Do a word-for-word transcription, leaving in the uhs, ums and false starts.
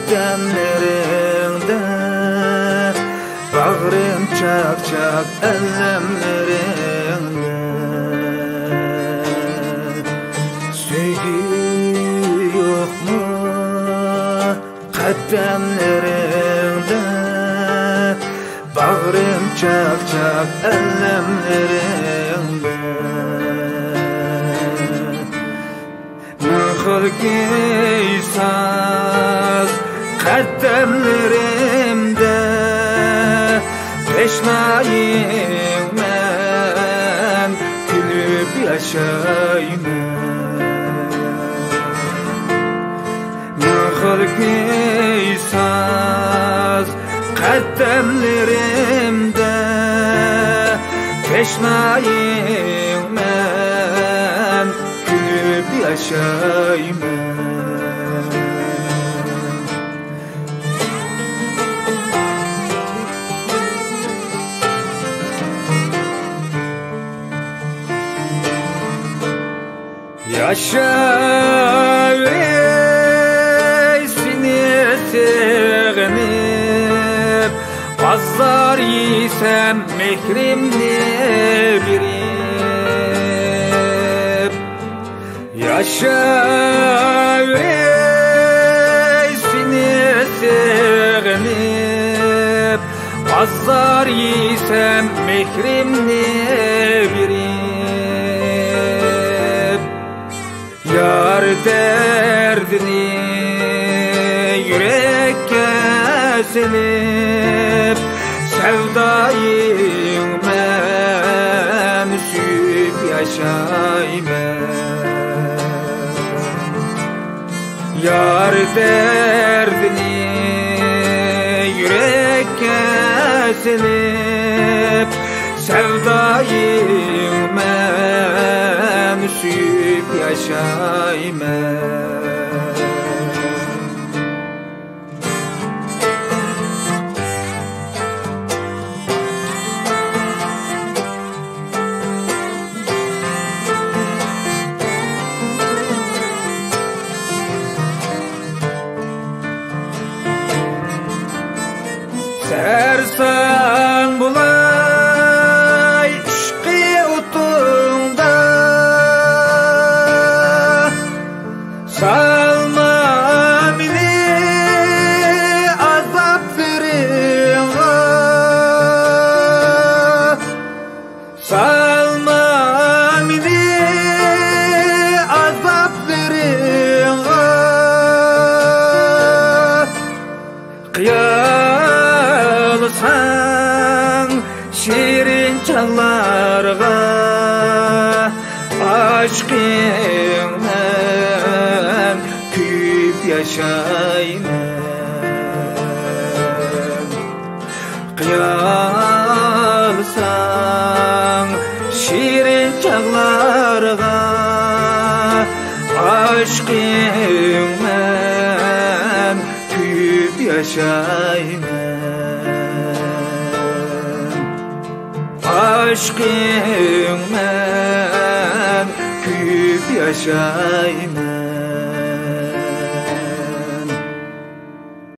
دەملىرىڭدە، باغرىم چاقچاق ئەلەملىرىڭدە. سۆيگۈ يوقمۇ قەدەملىرىڭدە، باغرىم چاقچاق ئەلەملىرىڭدە. مىڭ خىل كۈي ساز قەدەملىرىمدە، تەشنايىڭ مەن كۈلۈپ ياشايمەن. مىڭ خىل كۈي ساز قەدەملىرىمدە، تەشنايىڭ مەن كۈلۈپ ياشايمەن. ياشاۋەي سېنى سېغىنىپ، ئازار يېسەم مېھرىمنى بېرىپ. ياشاۋەي سېنى سېغىنىپ، ئازار يېسەم مېھرىمنى بېرىپ. يار دەردىنى يۈرەككە سېلىپ، سەۋدايىڭ مەن سۆيۈپ ياشايمەن. يار دەردىنى يۈرەككە سېلىپ، سەۋدايىڭ مەن سۆيۈپ ياشايمەن. سەرسان بولاي ئىشقى ئوتۇڭدا، سالما مېنى ئازابلىرىڭغا. سالما مېنى ئازابلىرىڭغا، قىيالساڭ شېرىن چاغلارغا، ئاشىقىڭ مەن كۆيۈپ ياشايمەن. قىيالساڭ شېرىن چاغلارغا، ئاشىقىڭ مەن كۆيۈپ ياشايمەن. ئاشىقىڭ مەن كۆيۈپ ياشايمەن.